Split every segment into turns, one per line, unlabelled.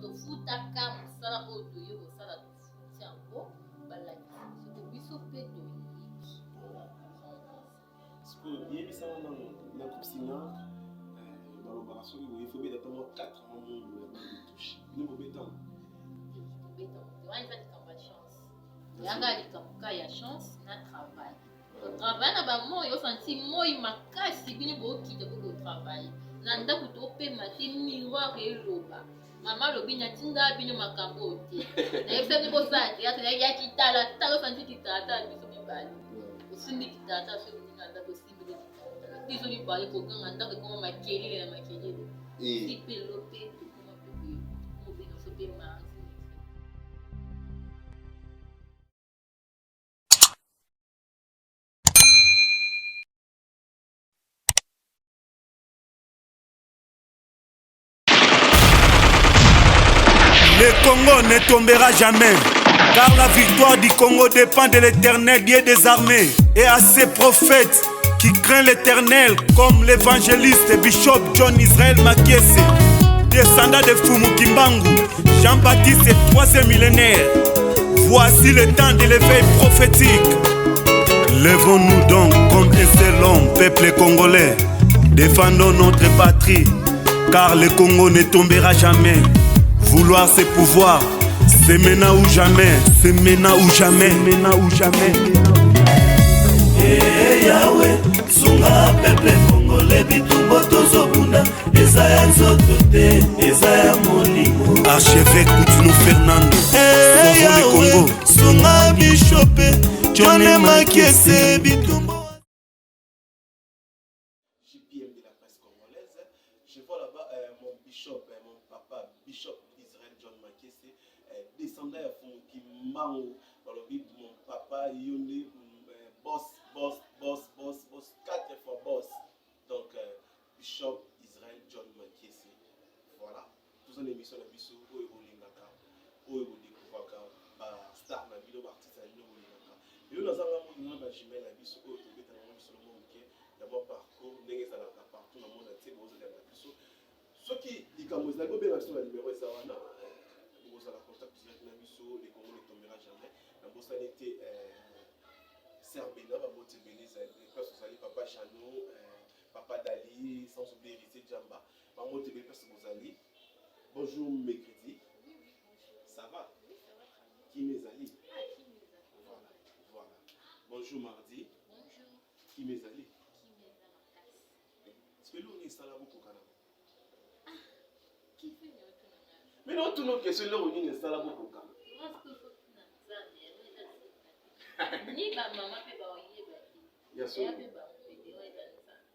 Donc tofutaka mosala oyo toye kosala, tofuti yango, balakisi biso mpe biso mpe toyebi.
Sikoyo yebisanga nano na groupe Sina, balobaka soki boye fo beta ntango 4 mwa mungu ya bande touche, bino bobetanga?
Tobeta te, wana eza likambo ya chance. Yanga likambo ka ya chance na travail. Totravaille na bamoi, osanti moi makasi, bino bokita mpo kotravaille na ndako, topema te. Miroir eloba mama alobi natinda bino makambo oyo te, nayebisa bino bosala théâtre ya kitalatala. Osanti kitalatala, biso mibale osimbi kitalatala, soki moninga ndako osimbeli kitalatala, biso mibale koganga, ndako ekoma makelele na makelele. Si mpe lelo mpe tokoma mpe boye, obenga biso mpe mardi.
Le Congo ne tombera jamais, car la victoire du Congo dépend de l'Éternel Dieu des armées et à ses prophètes qui craignent l'Éternel, comme l'évangéliste Bishop John Israël Makiese, descendant de Fumu Kimbangu, Jean-Baptiste, troisième millénaire. Voici le temps de l'éveil prophétique. Levons-nous donc comme un seul homme, peuple congolais. Défendons notre patrie, car le Congo ne tombera jamais. Vouloir ses pouvoirs, c'est maintenant ou jamais, c'est maintenant ou jamais, maintenant ou jamais.
Hey Yahweh, sunga peuple congolais, bitumba tozobunda eza ya nzoto te, eza ya molimo.
Archevêque Coutinho Fernando,
Hey
sauvons le
Yahweh,
Congo.
sunga bishop John Makiese, bitumba.
JPM de la presse congolaise. Je vois là-bas mon bishop, mon papa, Bishop Israël John Makese, descendant ya Fumu Kimbangu. Balobi mon papa Yonde, boss, boss, boss, boss, boss, quatre fois boss. Donc, Bishop Israël John Makiese. Voilà. Tout ça, l'émission na biso, oyo bolingaka, oyo bodécouvraka, ba star na bino, ba artiste na bino bolingaka. Lelo nazanga moninga ba jumelle na biso oyo tobeta nango biso mwa moke ya mwa parcours ndenge ezalaka partout na monde entier. Bozolanda biso, soki likambo ezali, bobenga biso na numero eza wana, bokozala contact direct na biso. Le Congo ne tombera jamais. Nabosani te ser bena baboti ebele ezali place ozali, papa Jano, papa Dali, sans oublier Héritier Jamba, bambote ebele place bozali. Bonjour mercredi.
Oui, oui, bonjour.
Ça va?
Oui, ça va très bien.
Kim ezali?
Ah, Kim eza.
Voilà, voilà. Bonjour mardi.
Bonjour.
Kim ezali?
Kim eza makasi.
Sikoyo eloko nini esala bokokana?
Kife ni otuna nga.
Mais na otuna question, eloko nini esala bokokana?
Nga sikoyo faut tuna Nzambe, yango eza sika. Ni bamama mpe baoyeba te.
Ya
Eya
solo.
mpe bango mpe te, oyo eza Nzambe.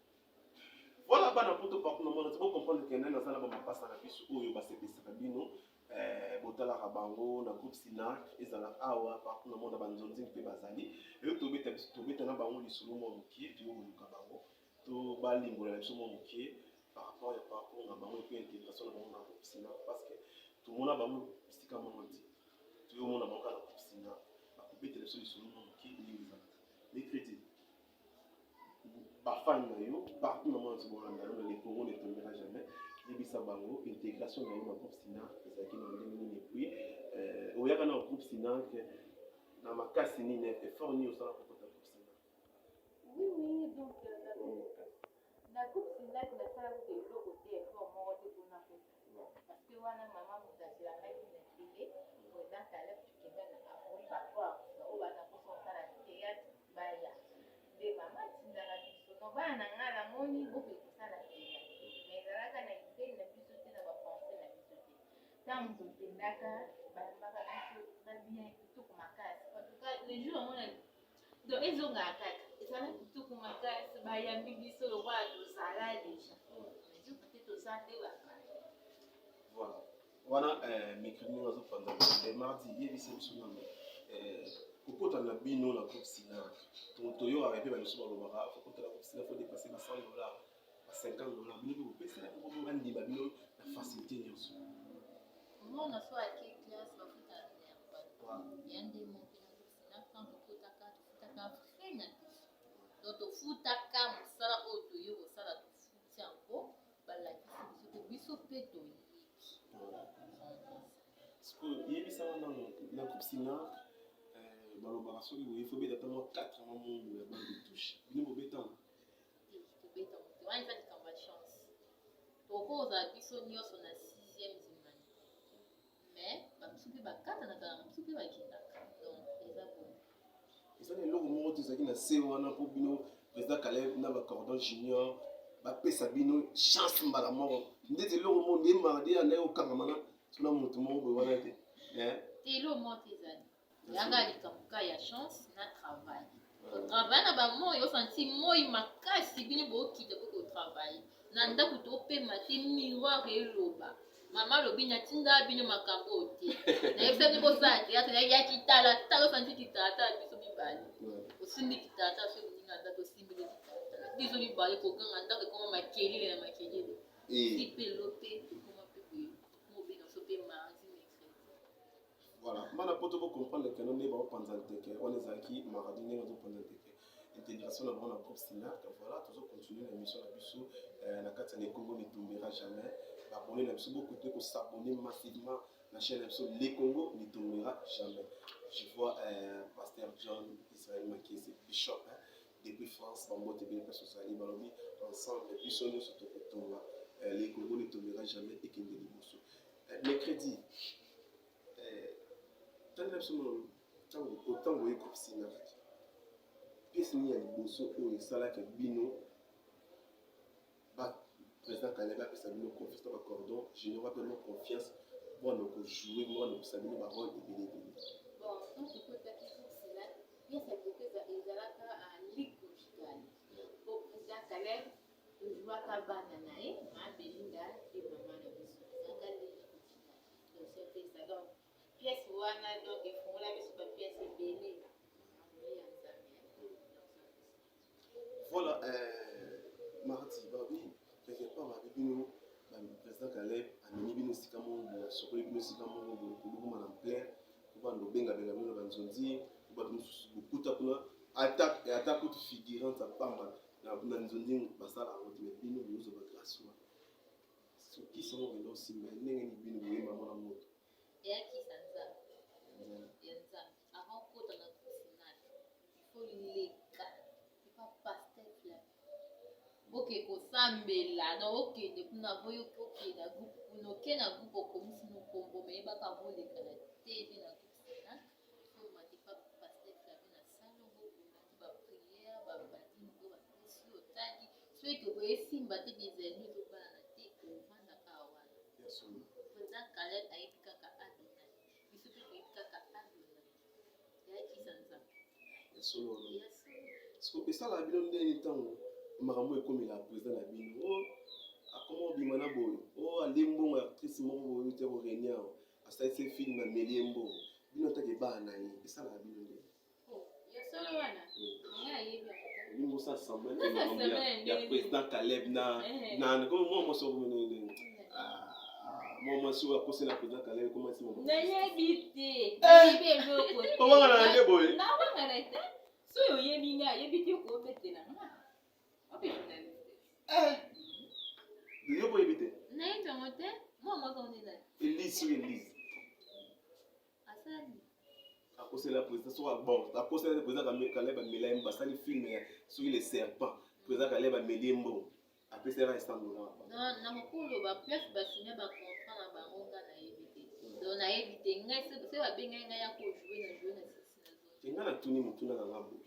Voilà, bana poto partout na monde, bocomprendre ke nani aza na bamapasa na biso oyo basepesaka bino. Botalaka bango na groupe Sinac, ezala awa partout na monde, na banzonzi mpe bazali. Eyo tobeta biso, tobeta na bango lisolo mwa mokie, toyo koluka bango to balimbola na biso mwa mokie par rapport ya parcours na bango et puis intégration na bango na groupe Sinac, parce que tomona bango bisika moko te, toyomona bango kaka na groupe Sinac. Bakobetela biso lisolo mwa mokie ndenge ezalaka. Mercredi, bafani na yo partout na mwana bolanda yo na Le Congo ne tombera jamais, yebisa bango intégration na yo na groupe Sinac ezalaki na ndenge nini, et puis oyaka na groupe Sinac na makasi nini, effort nini osala kokota groupe Sinac?
Oui, donc na groupe Sinac nasala kuta eloko te, effort moko te mpona kota, parce que wana mama moto azelangaki na télé, président Caleb, tokenda na Afri Batoire oyo bana mposa kosala théâtre baya nde mama atindaka biso no bana na ngai namoni bokoki kosala théâtre, mais ezalaka na idée na biso te, na bapensées na biso te. Ntango tokendaka, bayambaka biso très bien, kitoko makasi. En tout cas, le jour yango donc ezongaka kaka, ezala kitoko makasi, bayambi biso lokola tozala déjà, ezoka te toza nde bapaya.
Voilà, wana mercredi ndenge azopanza. Mardi, yebisa biso nano kokota na bino na groupe Sinac. Toyokaka mpe bamisu balobaka kokota na groupe Sinac faut dépasser ba 100 $, ba 50 $. Bino mpe bopesa bandima bino na facilité nyonso?
Mwana so ake classe, bafuta minerval ya nde moko na groupe Sinac. Quand tokotaka, tofutaka frais na biso. Donc tofutaka mosala oyo toye kosala, tofuti yango, balakisi biso mpe biso mpe toyebi.
Sikoyo yebisa nga nanu na groupe Cinarc euh, balobaka soki boye faut beta ata mwa 4 mwa mongo ya bande de touche. Bino bobeta yango?
Te, tobeta yango te. Wana eza likambo ya chance. Tokozala biso nyonso na 6e humanité. Mais bamosusu mpe bakatanaka na bamosusu mpe bakendaka. Donc eza bongo.
Eza na eloko moko te ezalaki na se wana mpo bino président Caleb na ba cordon junior bapesa bino chance mbala moko ndeti eloko moko nde mardi andaki kokangama na sona motu moko boye wana te
eh? Te eloko moko te ezali yanga likambo ka ya chance na travail kotravaille na bamoi osanti moi makasi bino bokita mpo kotravaille na ndako topema te miroir eloba mama alobi natinda bino makambo oyo te nayebisa bino bosala théâtre ya kitalatala osanti kitalatala biso mibale osimbi kitalatala soki moninga ndako osimbeli kitalatala biso mibale koganga ndako ekoma makelele na makelele si mpe lelo mpe tokoma mpe boye mobenga biso mpe mardi mercredi.
Voilà, bana poto bo comprendre que nde baopanza nteke wana ezalaki mardi ndenge azopanza nteke intégration na bango na groupe Sinac. Voilà, tozo continuer na émission na biso euh, na kati ya Le Congo ne tombera jamais. Baabonné na biso bokote ko s'abonner massivement na chaîne na biso Le Congo ne tombera jamais. Je vois euh, Pasteur John Israël Makese Bishop hein, depuis France bambote ebele place ozali balobi ensemble biso nyonso tokotonga euh, Le Congo ne tombera jamais ekende liboso. Euh, mercredi tangela biso ntango ntango oye groupe Sinark pièce nini ya liboso oyo esalaka bino ba président Caleb apesa bino confiance na ba cordon junior apesa bino confiance mwana okojoue mwana opesa bino ba rôle ebele ebele.
Bon, tant tokotaki groupe Sinark pièce ya liboso ezalaka ligue conjugale po président Caleb tojouaka bana na ye ma Belinda mpe mama na biso ezalaka ligue conjugale. Donc c'était ça. Donc pièce wana donc efongola biso ba pièce ebele ya Nzambe.
Voilà, euh, mardi babi quelque part babi bino président Caleb amemi bino esika moko boye asokoli bino esika moko boye kobokoma na plein kobanda kobengabenga bino na banzonzi po bato mosusu bokuta kuna ata ata kutu figurante ya pamba na nzonzi basala yango te mais bino bozwa bagrâce wana Sokisa ngo kenda osimba ye ndenge nini bino boyemba mwana moto.
Eya kisa nzambe. Ya nzambe. Avant kota na groupe final, il faut leka. Epa pasteur Flavien. Oke kosambela, donc okende kuna boyoki okende na groupe kuna, oke na groupe okomisi no kombo, mais yebaka boleka na TV na groupe final. Il faut mate pa pasteur Flavien na salongo, olandi ba prière, ba badini oyo bapesi yo otangi. Soki okoki esimba te bizali ezobalana te ovanda kaka wana. President Caleb ayebi kaka Adonai. Biso mpe toyebi kaka Adonai. Eyakisa Nzambe.
Ya solo wana. Ya solo. Siko esalaka bino ndenge ntango makambo ekomela president na bino o oh, akoma obima na boye o oh, alie mbongo ya actrice moko boye te korenie awa asalisi film ameli ye mbongo bino atake bana na ye esalaka bino ndenge
Ya solo wana? Nga ayebi yango te.
Olingi osala semblant te makambo ya président Caleb na na comme moi mwasi oyo nini mwa mwasi oyo akosela président Caleb ekoma ti mama.
Nayebi te. Nayebi eloko te.
Owangana na nde boye.
Nawangana te. Soki oyebi nga ayebi te okobetela nga. Ope journaliste.
Eh. Yo boyebi te.
Nayebi yango te. Mwa mwasi oyo nde nani?
Elise soki Elise.
Asali.
Akosela président soki bon akosela président Caleb amela ye basali film ya soki le serpent président Caleb ameli ye mbongo apesaka ye 100 dollars.
Non nakokoloba place basinya ba contrat na bango nga nayebi te donc nayebi te ngai se babengaki ngai ya kojoue na joue na sisi na zone
te ngai natuni motuna na nga boye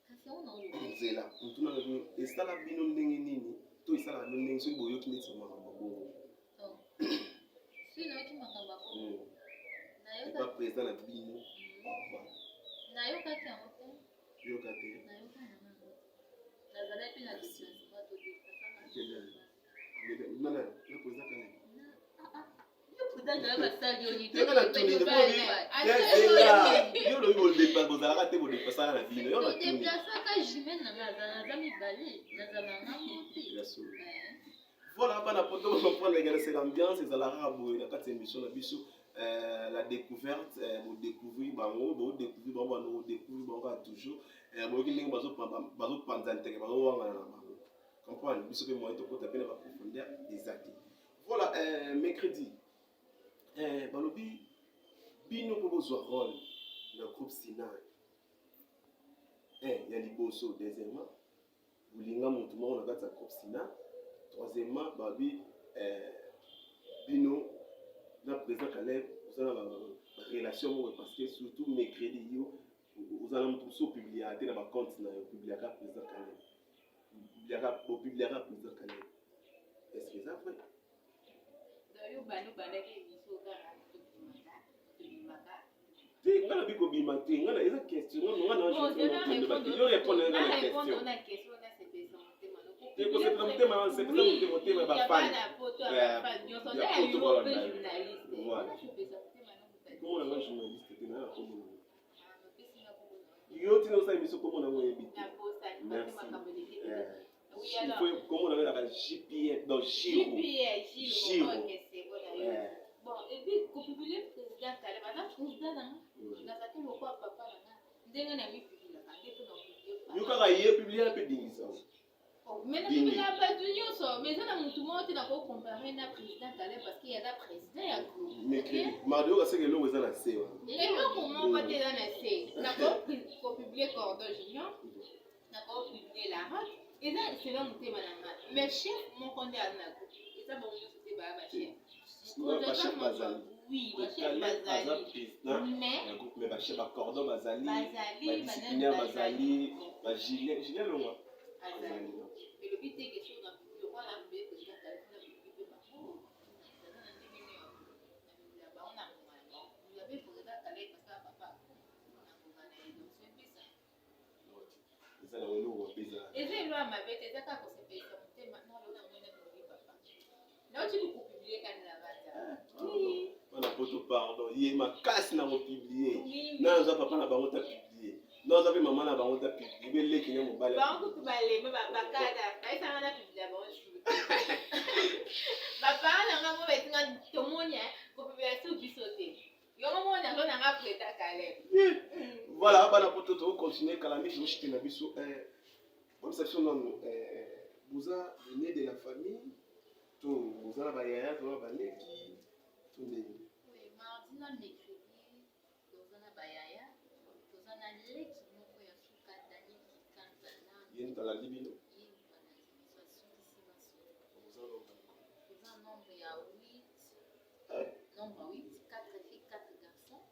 kasi yango naoloba
nzela motuna na bino esala bino ndenge nini to esalaka bino ndenge soki boyoki neti makambo ya bongo
soki nayoki makambo ya bongo
epa président na bino
nayokaki yango te
yoka te
nayoka yango te nazalaki mpe na déplacement to déplacement
na na président kana yo olobi bozalaka te bodepasaka na bino yo
natudeplasaka jumelle na nga naza mibale nazala nga mote
Voilà, bana poto comprendre que c'est l'ambiance ezalaka kaka boye na kati ya émission na biso euh, la découverte euh, bodécouvrir bango bodécouvrir bango bano bodécouvrir bango kaka toujours euh, boyoki ndenge bazopanza nteke bazowangana na bango comprendre biso mpe moyen tokota mpe na baprofondeur eza te. Voilà, euh, mercredi euh, balobi Bino mpo bozwa rôle na groupe Sinai. Un, ya liboso, deuxièmement, bolinga motu moko na kati ya groupe Sinai. Troisièmement, babi bino na président Caleb oza na barelation moko, parce que surtout mercredi yo oza na motu mosusu opubliaka te na bacompte na yo, opubliaka président Caleb, bopubliaka président Caleb. Est ce que eza vrai?
Yo bandi obandaki émission kaka tobimaka, tobimaka.
Te, nga na bi kobima te, nga na eza question nga na yo répondre nga na question.
Na question nasepelisa motema.
Te, kosepela motema, sepela motema bafani
nyonso nde ya yo mpe journaliste, nasepelisa motema.
Komona nga journaliste te, na komona yo ntina osala émission, komona ngo oyebi te. Merci. Il faut komona ngo ezalaka JPM, donc Giro.
Giro. Bon, et puis kopublier président Caleb, aza président nanga, nazalaki lokwa papa nanga, ndenge na mipubliaka nde mpo na publier.
Yo kaka ye publier mpe dingisa.
Mais napubliaka bato nyonso, mais eza na motu moko te nakocomparer na président Caleb, parce que aza président ya groupe.
Mardi oyo aseke eloko eza na se wana.
Eloko moko te eza na se. Nakopublier Cordon Junior, nakopublier la rote, eza selon motema na nga, mais chef moko nde aza na groupe, eza bango nyonso te baya bachef.
Bachef bazali.
Oui, bachef
bazali
bazali, mais
ya groupe, mais bachef bacordon bazali.
Bazali.
Badisciplinaire bazali, bagilien, Julien Longwa.
Azali, elobi te ke soki na publie wana, publie président Caleb, na publie mpe bango, naza na ndenge nini na bango na ngonga na bango. Vous avez président Caleb parce que papa na ngonga na ye, donc c'est un peu ça.
Eza na eloko mabe eza.
Eza elo ya mabe te, eza kaka kosepelisa motema na lona mwena publie papa nauti kopublier kani na bata.
Bana poto, pardon, ye makasi na kopublier, na aza papa na bango ta publier, na aza mpe mama na bango ta publier, mpe leki na mobali.
Bango kutu balema bakada bayesanga na publier bango jour bapara nanga mo baetinga tomoni kopublier su biso te, yango moko nazo nanga président Caleb.
Voilà, bana poto, tokocontinue kala mingi, tozoshite na biso. Bomisa biso nanu, boza l'aîné de la famille to boza na bayaya to na baleki to ndenge?
Oui, mardi na mercredi toza na bayaya, toza na leki moko ya suka, Daniel Kikanza na
Ye moto alandi bino?
Ye moto alandi biso, asukisi masolo.
Boza nombre?
Toza nombre ya 8, nombre ya 8, 4 filles, 4 garçons.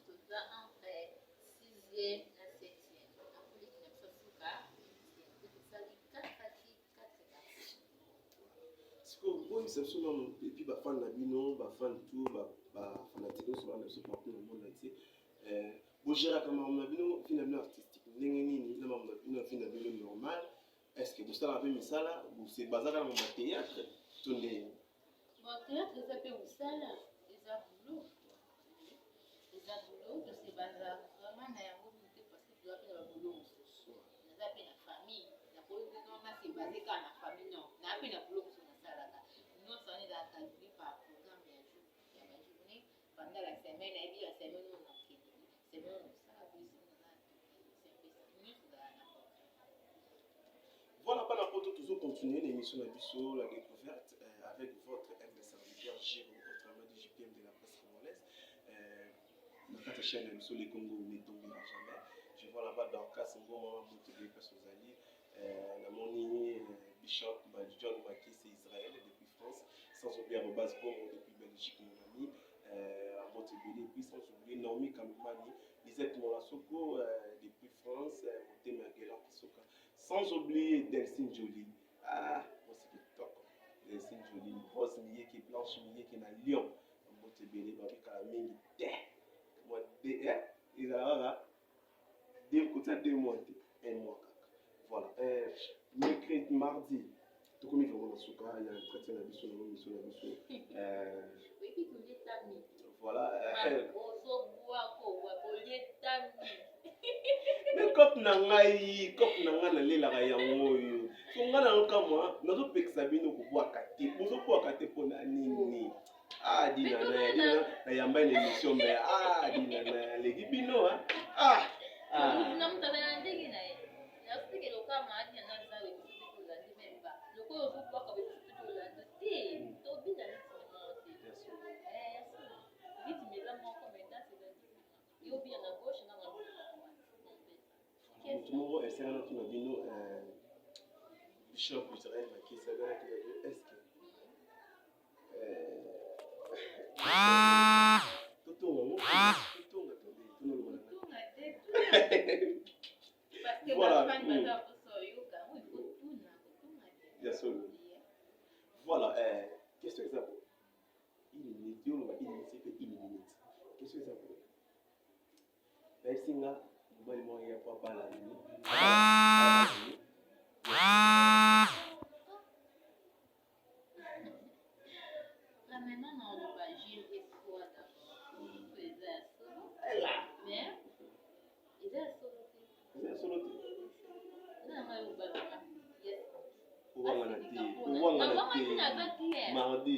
Toza entre 6e na 7e, akoleki na biso suka 8e, mpe tosali 4 filles, 4 garçons.
Sikoyo boyebisa biso nanu, et puis bafan na bino, bafan tout, bafanatique nyonso bana na biso partout na monde entier, bogéraka makambo na bino, vie na bino artistique ndenge nini na makambo na bino ya vie na bino normal? Est ce que bosalaka mpe misala, bazaka na makambo ya théâtre to ndenge?
Bon, théâtre eza mpe mosala, eza boulot, eza boulot. Tosebanda vraiment na yango mingi te, parce que toza mpe na baboulot mosusu, naza mpe na famille, nakoki nase base kaka na famille, non, naa mpe na boulot mosusu nasalaka. Nyonso wana ezala calculé par programme ya jour, ya bajournée pendant la semaine. Nayebi ya semaine oyo nakende, semaine oyo mosala boye, semaine naza na, c'est un peu ça, nyonso ezala na programme.
Voilà, bana poto, toujours continuer l'émission na biso, la découverte, avec votre humble serviteur Giro, autrement dit JPM de la presse congolaise. Na kati ya chaîne na biso, le Congo ne tombera jamais. Je vois là-bas Dorcas Ngoma Moutebe place ozali. Namoni Bishop John Makisi Israël depuis France, sans oublier Robas Bongo depuis Belgique, mon ami. Motebele, et puis sans oublier Naomi Kalumani, Lisette Molasoko depuis France, Motema Guélan Kisoka. Sans oublier Delcine Jolie. Ah, moi c'est kitoko. Delcine Jolie, Rose Miyeke, Blanche Miyeke na Lyon. Motebele, babi kala mingi te. Moi, de, eh, ezalaka deux kotia 2 mois te, un mois kaka. Voilà. Mercredi, mardi, tokomi vraiment na suka ya entretien na biso na émission na biso.
Oyebi tolietami.
Voilà.
Ozobwako olietami.
Mais cope na ngai, cope na ngai nalelaka yango oyo, so ngai nayoka mwa nazopekisa bino kobwaka te, bozobwaka te mpona nini? Ah, Dinana, Dinana, nayamba na émission, mais ah, Dinana aleki bino. Ah, ah.
Na moto azala na ndenge na ye, nasike lokama adi na naza biso mpe tolandi memba lokola ozobwaka biso mpe tolandi te, tobina rythme moko te, rythme eza moko, mais danse eza.
Bayebisaka natuna bino euh, Bishop Israël Makisi abelaki na bino est-ce que euh, totonga ngo totonga tobe tonoloba na Voilà. Ya solo. Voilà, euh, question eza boye. Une minute, yo oloba une minute, mpe une minute. Question eza boye. Nayebisi nga mobali moko ya po abala nini?
Premièrement, na oloba je reçois d'abord. Eza ya solo. Mais eza ya solo te.
Eza ya solo te.
Na ngai obalaka. Yes.
Owangana te. Owangana te. Mardi.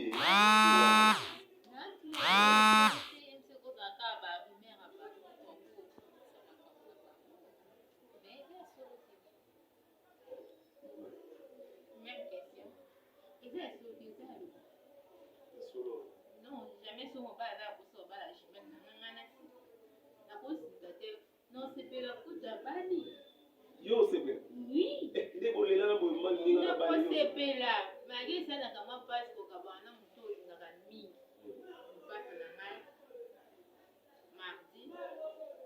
Solo.
Non, jamais so mobali aza kosa obala jumelle na nga nga nasi nakosinga te nosepela kutu abali
Yo osepela.
Oui.
Nde bolela na boye mobali ndenge na bali yo.
Nakosepela malgre esalaka mwa mpasi kokabwana na moto olingaka mingi mpasi na ngai mardi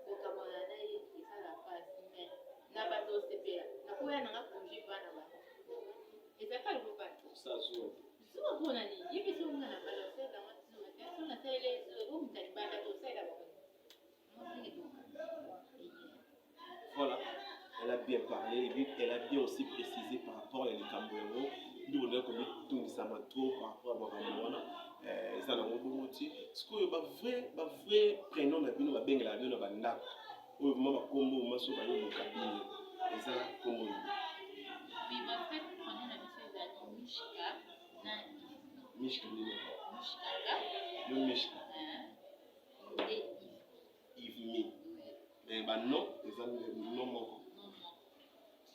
kokabwana na ye esala mpasi mais na bato osepela nakoya nanga congé bana bango ezalaka lokoka
Osala zuwa te.
Zuwa pona nini? Ye pe soki nga na bala osalela nga zuwa te. Soki nasaleli ye zuwa bo moto ya libanda te osalela bango nini? Mwasi nde toka.
Voilà, elle a bien parlé et puis elle a bien aussi précisé par rapport ya likambo yango nde bondaki komitungisama trop par rapport ya makambo wana eh, eza nango bongo ti sikoyo ba vrai ba vrai prénom na bino babengelaka bino na bandako oyo vraiment bakombo vraiment so bayoka bino eza kombo nini?
Oui, ba vrai prénom na biso ezali Mishka na Ivy.
Mishka nini?
Mishka ka.
Yo Mishka.
Nde Ivy.
Ivmy. Mais ba nom eza nom moko.
Nom moko.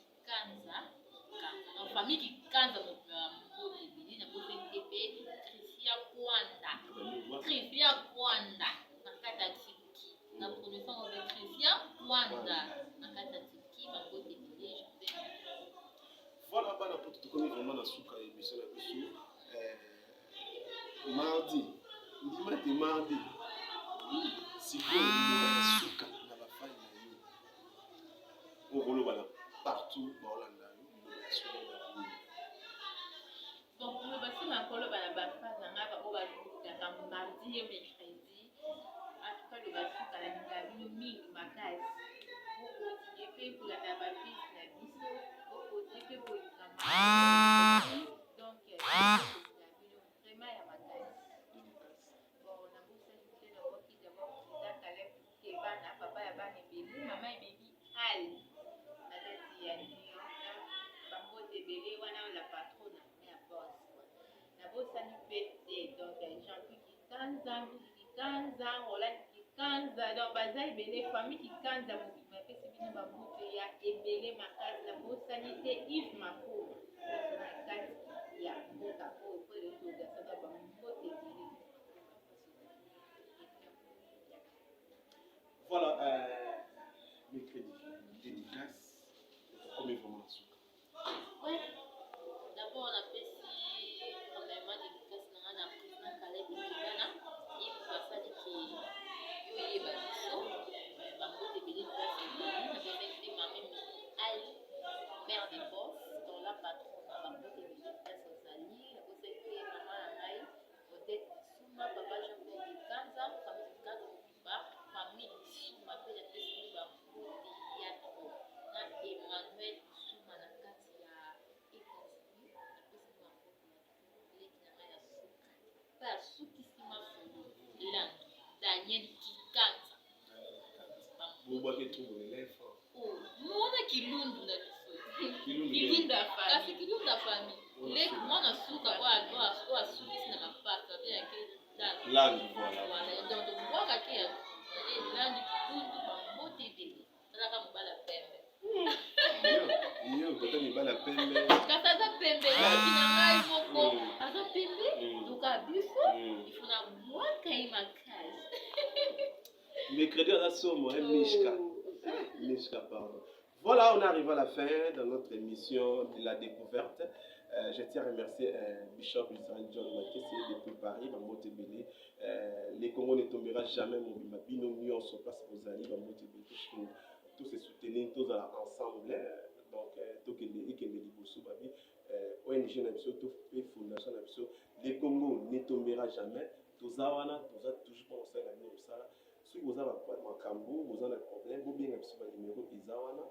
Kikanza, Kikanza. Donc famille Kikanza mobimba ya mbote ebele na bote te pe Christian Kwanda. Christian Kwanda na kati ya Turquie. Na prononce yango pe Christian Kwanda na kati ya Turquie ba mbote ebele je vous aime.
Voilà bana poto tokomi vraiment na suka ya émission na biso. Euh, mardi ndima te mardi sikoyo liloba ya suka na bafani na yo okoloba na partout baolanda yo liloba ya suka na nini
Bon, koloba nsima ya koloba na bafan na ngai baoyo balingaka mardi ye mercredi en tout cas loba suka nalingaka bino mingi makasi bokontinue mpe kolanda bapise na biso bokontinue mpe kolinga mardi donc kolinga bino vraiment ya makasi bon nabosani te naboki d'abord président Caleb Kebana papa ya bana ebele mama ebeli al na kati ya New York bambote ebele wana la patrona ya boss nabosani mpe te donc Jean-Pierre Kikanza Nduki Kikanza Roland Kikanza donc baza ebele famille Kikanza mobimba epesi bino bambote ya ebele makasi nabosani te Yves Makoma na kati ya mboka oyo po eloko bambote ebele.
Voilà, euh, mercredi, dédicace, comme vraiment la souka.
Ouais. D'abord, on a fait si, premièrement, dédicace na nga na président Caleb Kibana, ye moto asali ke yo oyeba biso, bambote ebele place ebele, napesaki mpe mame Mimi Ali, mère de boss, dans la patronne, bambote ebele place ozali, napesaki mpe mama na ngai Odette Lisuma, papa Jean Pierre Kikanza, famille Kikanza mobimba, famille Lisuma pe napesi bino ba mbote ya trop na Emmanuel Lisuma na kati ya Etats-Unis, napesi bino ba mbote ya trop, leki na ngai ya suka pe asukisi masolo Landu Daniel Kikanza.
Bobwaki etumbu lelefo.
Oh, mwana kilundu na biso. Kilundu ya famille. Kasi kilundu ya famille. Leki mwana suka oyo oyo asukisi na mapasa abengaki landu.
Landu voilà.
Voilà, donc tobwaka ke ya landu kilundu bambote ebele. Talaka mobala pembe.
Yo, kota mibala pembe.
Kasi aza pembe, leki na ngai moko aza pembe, toka biso, il faut na bwaka ye makasi.
Mercredi aza somo, eh, Mishka. Mishka, pardon. Voilà, on arrive à la fin de notre émission de la découverte. Je tiens à remercier Bishop Israël John Makessi depuis Paris, Bambote Bele. Le Congo ne tombera jamais, mobimba bino nyonso place bozali, Bambote Bele, tous se soutenir, tous ensemble. Donc, tokende ekende liboso babi ONG na biso to pe fondation na biso, le Congo ne tombera jamais. Toza wana, toza toujours mpona kosala bino mosala. Soki boza makambo, boza na problème, bobenga biso, banimero eza wana,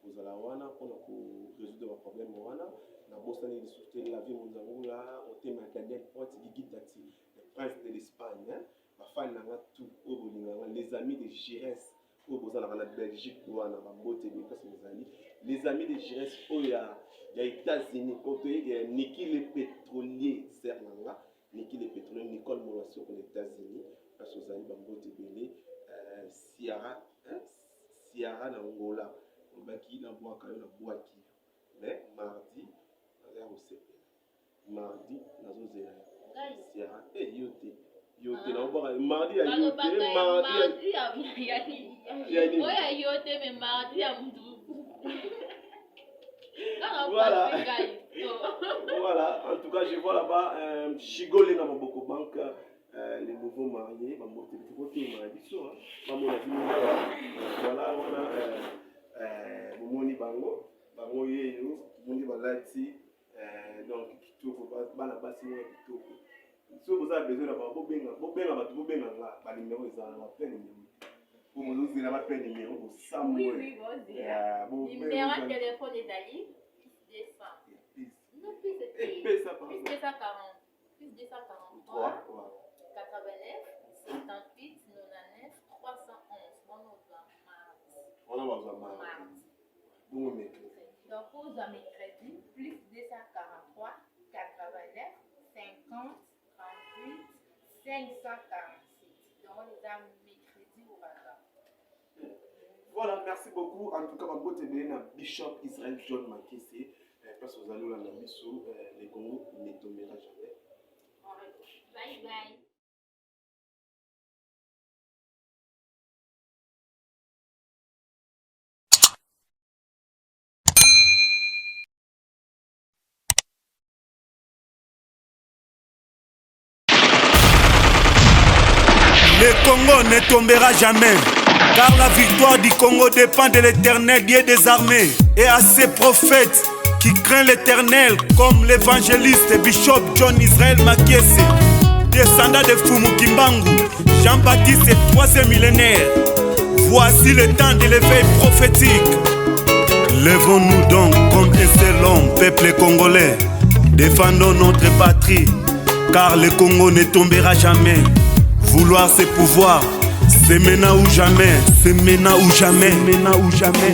tokozala wana mpona korésoudre baproblème wana. Nabosani lisusu te Lavi Monzangula, motema ya Daniel Poit, Gigi Dati, le prince de l'Espagne, bafani na nga tout oyo bolinganga, les amis de Gires oyo bozalaka na Belgique wana, bambote ebele place bozali, les amis de Gires oyo ya États-Unis, kotoyeke ya Niki le pétrolier, ser na nga Niki le pétrolier, Nicole Molwasoko na États-Unis place ozali, bambote ebele. Siara, Siara na Ngola, olobaki nabwaka yo, nabwaki yo, mais mardi naza kosepela, mardi nazozela Siara. Yo te, yo te, naobwaka mardi ya yo te, mardi
ya yo te, mais mardi ya mutu.
Voilà. Voilà. En tout cas, je vois là-bas Chigolé na Maboko Banque, les nouveaux mariés, bambote kotelema na biso, bamona bino. Voilà, wana bomoni bango, bango yeyo, bomoni balati donc kitoko, bana basi moko kitoko. Soki boza besoin na bango, bobenga, bobenga bato, bobenga nga, banimero eza na bape nimero po bozozela bape nimero bosambwe.
Numéro ya téléphone ezali plus 200, non, plus
epesa
plus 240, plus 243 89 78 99 311. Wana ozwa mardi.
Wana bazwa mardi bongo mercredi.
Donc ozwa mercredi, plus 243 89 50 38 547. Donc wana eza mercredi ouragan.
Voilà, merci beaucoup. En tout cas, bambote ebele na Bishop Israël John Makese. Place ozali olanda biso, le Congo ne tombera jamais.
Bye bye.
Le Congo ne tombera jamais, car la victoire du Congo dépend de l'Éternel, Dieu des armées, et à ses prophètes qui craint l'Éternel, comme l'évangéliste Bishop John Israël Makiese, descendant de Fumu Kimbangu, Jean-Baptiste, troisième millénaire. Voici le temps de l'éveil prophétique. Levons-nous donc comme un seul homme, peuple congolais. Défendons notre patrie, car le Congo ne tombera jamais. Vouloir c'est pouvoir, c'est maintenant ou jamais, c'est maintenant ou jamais, maintenant ou jamais.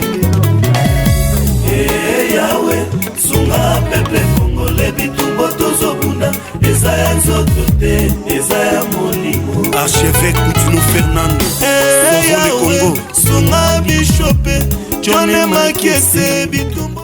Ee Yawe, sunga peuple congolais, bitumba tozobunda eza ya nzoto te, eza ya molimo.
Archevêque Coutinho Fernando,
Ee
sauvons le
Yawe,
Congo.
Sunga Bishop John Makiese, bitumba.